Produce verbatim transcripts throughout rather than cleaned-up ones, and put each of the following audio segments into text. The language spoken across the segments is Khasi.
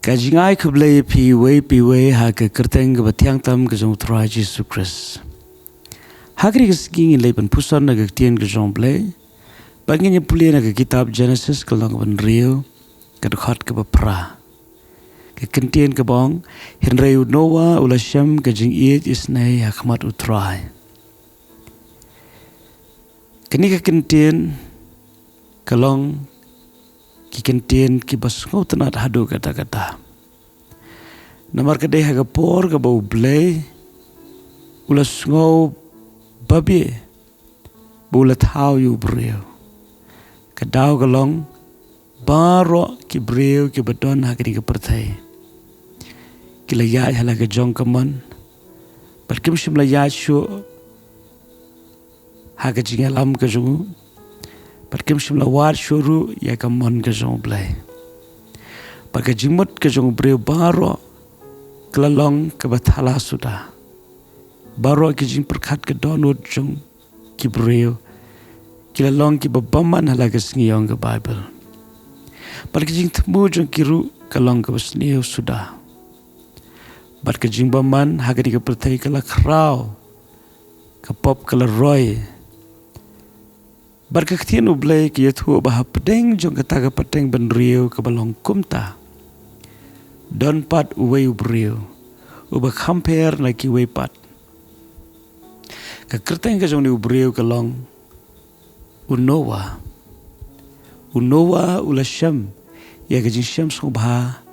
Ka jingai khublei phi wei phi wei ha ka kyrteng kaba thiang tam ka jong u Trai Jisu Khrist. Ha kane ka sngi ngin leit ban puson na ka ktien ka jong u Blei. Bad ngin ïa pule na ka kitab Genesis ka lynnong kaba hynriew, ka dkhot kaba phra. Ka kyntien kaba ong, hynrei u Noah u la shem ka jingïeit isynei ha khmat u Trai. Kane ka kyntien ka long ki kyntien kiba sngewtynnad haduh katta katta. Namar ka dei ha ka por kaba u Blei u la sngew babe ba u la thaw ïa u briew. Ka daw ka long baroh ki briew kiba don ha kane ka pyrthei ki la ïaid ha la ka jong ka mon. Bad kim shym la ïaid shuh ha ka jingïalam ka jong u. Bad kim shym la wad shuh ruh ïa ka mon ka jong u Blei. Bad ka jingmut ka jong u briew baroh ka la long kaba thala suda. Baroh ki jingpyrkhat ka dohnud jong ki briew ki la long kiba bymman ha la ka sngi ong ka Baibl. Bad ka jingthmu jong ki ruh ka long kaba sniew suda. Bad ka jingbymman ha kane ka pyrthei ka la khraw, ka pop ka la roi. Bad ka ktien u Blei ka ïathuh ba hapdeng jong kata ka pateng bynriew kaba long kumta, don pat uwei u briew uba kham pher na kiwei pat. Ka kyrteng ka jong une u briew ka long u Noah. U Noah u la shem ïa ka jingshem sngewbha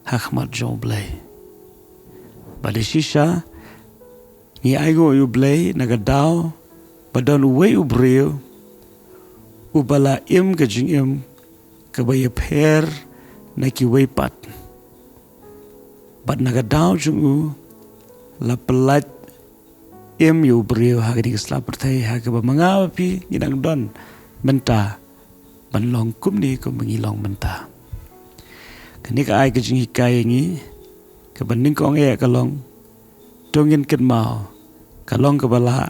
ha khmat jong u Blei. Bad shisha ngi ainguh ïa u Blei na ka daw ba don uwei u briew uba la im ka jingim kaba ïapher na kiwei pat. Bad na ka daw jong u la pyllait im ïa u briew ha kane ka sla pyrthei ha kaba ma nga ma phi ngi dang don mynta ban long kumne kumba ngi long mynta. Kane ka ai ka jinghikai ïa ngi kaba nyngkong eh ka long to ngin kynmaw ka long kaba lah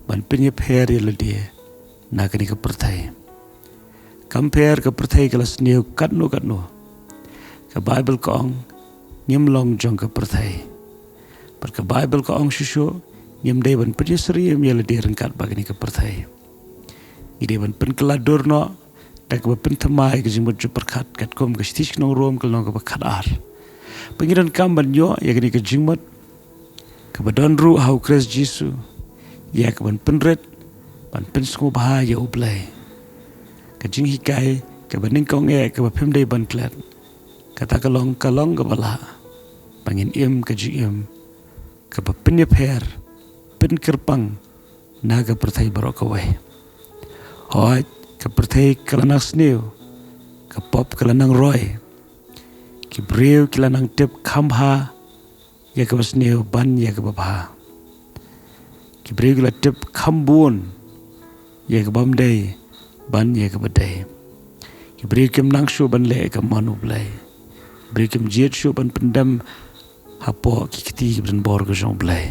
ban pynïapher ïa lade na kane ka pyrthei. Kam pher, ka pyrthei ka la sniew katno katno. Ka Baibl ka ong ngim long jong ka pyrthei. Bad ka Baibl ka ong shuh shuh ngim dei ban pynïasyriem ïa lade ryngkat bad kane ka pyrthei. Ngi dei ban pynkylla dur noh da kaba pynthymmai ka jingmut jingpyrkhat katkum ka shithi sha ki nong Rom ka lynnong kaba khatar. Ba ngi donkam ban ïoh ïa kane ka jingmut kaba don ruh ha u Khrist Jisu, ïa kaban pynrit ban pynsngewbha ïa u Blei. Ka jinghikai kaba nyngkong eh kaba phim dei ban klet, kata ka long ka long kaba lah ba ngin im ka jingim kaba pynïapher, pynkyrpang na ka pyrthei baroh kawei. Hooid, ka pyrthei ka la nang sniew, ka pop ka la nang roi. Ki briew ki la nang tip kham bha ïa kaba sniew ban ïa kaba bha. Ki briew ki la tip kham bun ïa kabym dei ban ïa kaba dei. Ki briew kim nang shuh ban leh ïa ka mon u Blei. Ki briew kim jied shuh ban pyndem hapoh ki kti kiba donbor ka jong u Blei.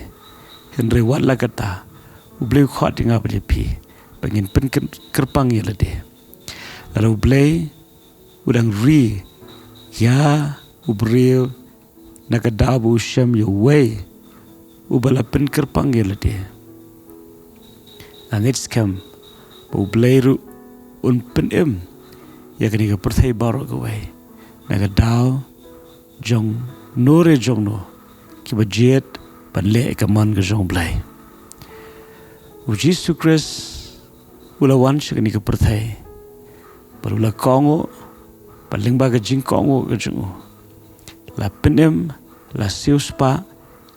Hynrei wat la katta, u Blei u khot ïa nga bad ïa phi ba ngin pynkyrpang ïa lade. Lada u Blei u dang ri ïa u briew na ka daw ba u shem ïa uwei uba la pynkyrpang ïa lade, nga ngeit skhem ba u Blei ruh un pynim ïa kane ka pyrthei baroh kawei na ka daw jong no re jong no kiba jied ban leh ïa ka mon ka jong u Blei. U Jisu Khrist u la wan sha kane ka pyrthei bad u la kohnguh, bad lyngba ka jingkohnguh ka jong u la pynim, la siewspah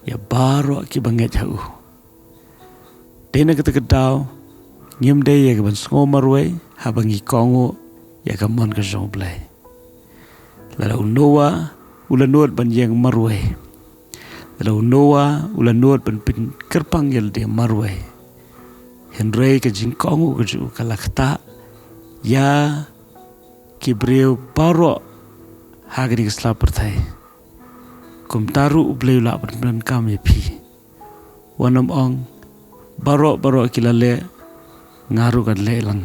ïa baroh kiba ngeit ha u. Dei na kata ka daw ngim dei ïa kaban sngew marwei haba ngi kohnguh ïa ka mon ka jong u Blei. Lada u Noah u la nud ban ïeng marwei, lada u Noah u la nud ban pynkyrpang ïa lade marwei, hynrei ka jingkohnguh ka jong u ka la ktah ïa ki briew baroh ha kane ka sla pyrthei. Kumta ruh u Blei u lah ban pyndonkam ïa phi. Wat nym ong baroh baroh ki la leh, nga ruh ngan leh lang.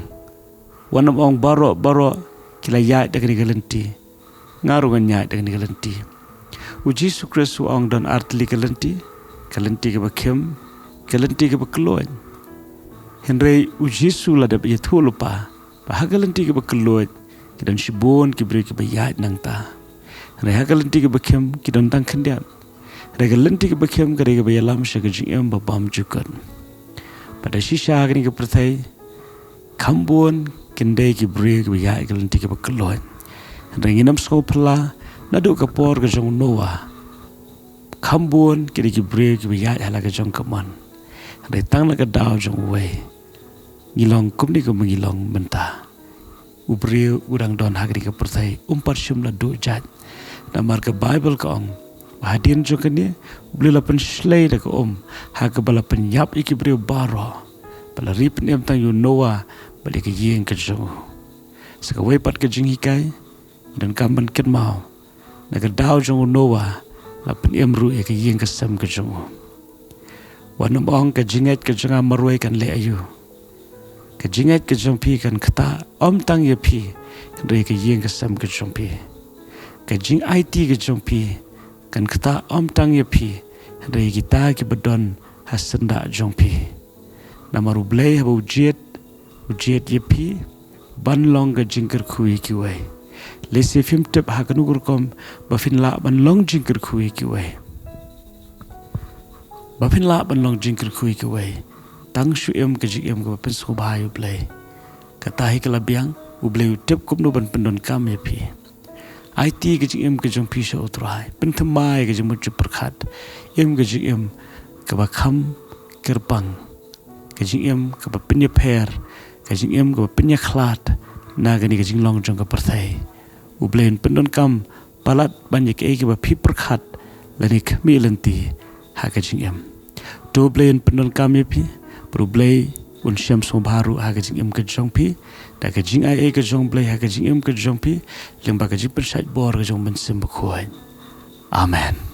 Wat nym ong baroh baroh ki la ïaid da kane ka lynti, Nga ruh ngan ïaid da kane ka lynti. U Jisu Khrist u ong don artylli ka lynti, ka lynti kaba khim, ka lynti kaba kylluid. Hynrei u Jisu u la dep ïathuh lypa ba ha ka lynti kaba kylluid ki don shibun ki briew kiba ïaid nangta. Hynrei ha ka lynti kaba khim ki don tang khyndiat. Hynrei ka lynti kaba khim ka dei kaba ïalam sha ka jingim ba bymjukut. Bad da shisha ha kane ka pyrthei kham bun kin dei ki briew kiba ïaid ha ka lynti kaba kylluid. Hynrei ngin ym sngewphylla, naduh ka por ka jong u Noah kham bun ki dei ki briew kiba ïaid ha la ka jong ka mon. Hynrei tang na ka daw jong uwei ngi long kumne kumba ngi long mynta. U briew u dang don ha kane ka pyrthei um pat shym la duh jait. Namar ka Baibl ka ong ba hadien jong kane U Blei u la pynshlei da ka um ha kaba la pynïap ïa ki briew baroh, ba la ri pynim tang ïa u Noah bad ïa ka ïing ka jong u. Sa kawei pat ka jinghikai, ngi donkam ban kynmaw, na ka daw jong u Noah la pynim ruh ïa ka ïing ka sem ka jong u. Wat nym ong ka jingngeit ka jong nga marwei kan leh aïu. Ka jingngeit ka jong phi kan ktah ym tang ïa phi, hynrei ka ïing ka sem ka jong phi. Ka jingaiti ka jong phi kan ktah ym tang ïa phi, hynrei kita kiba don ha syndah jong phi. Namar U Blei haba u jied, u jied ïa phi ban long ka jingkyrkhu ïa kiwei. Lehse phim tip ha kano ka rukom ba phin lah ban long jingkyrkhu ïa kiwei. Ba phin lah ban long jingkyrkhu ïa kiwei, tang shu im ka jingim kaba pynsngewbha ïa U Blei. Kata hi ka la biang, U Blei u tip kumno ban pyndonkam ïa phi. Aiti ka jingim ka jong phi sha U Trai, pynthymmai ka jingmut jingpyrkhat, im ka jingim kaba kham kyrpang, ka jingim kaba pynïapher, ka jingim kaba pynïakhlad na kane ka jinglong jong ka pyrthei. U Blei un pyndonkam palat ban ïa kaei kaba phi pyrkhat lane khmih lynti ha ka jingim. To U Blei un pyndonkam ïa phi, bad U Blei un shem sngewbha ruh ha ka jingim ka jong phi, da ka jingai ei ka jong U Blei ha ka jingim ka jong phi, lyngba ka jingpynshait bor ka jong U Mynsiem Bakhuid. Amen.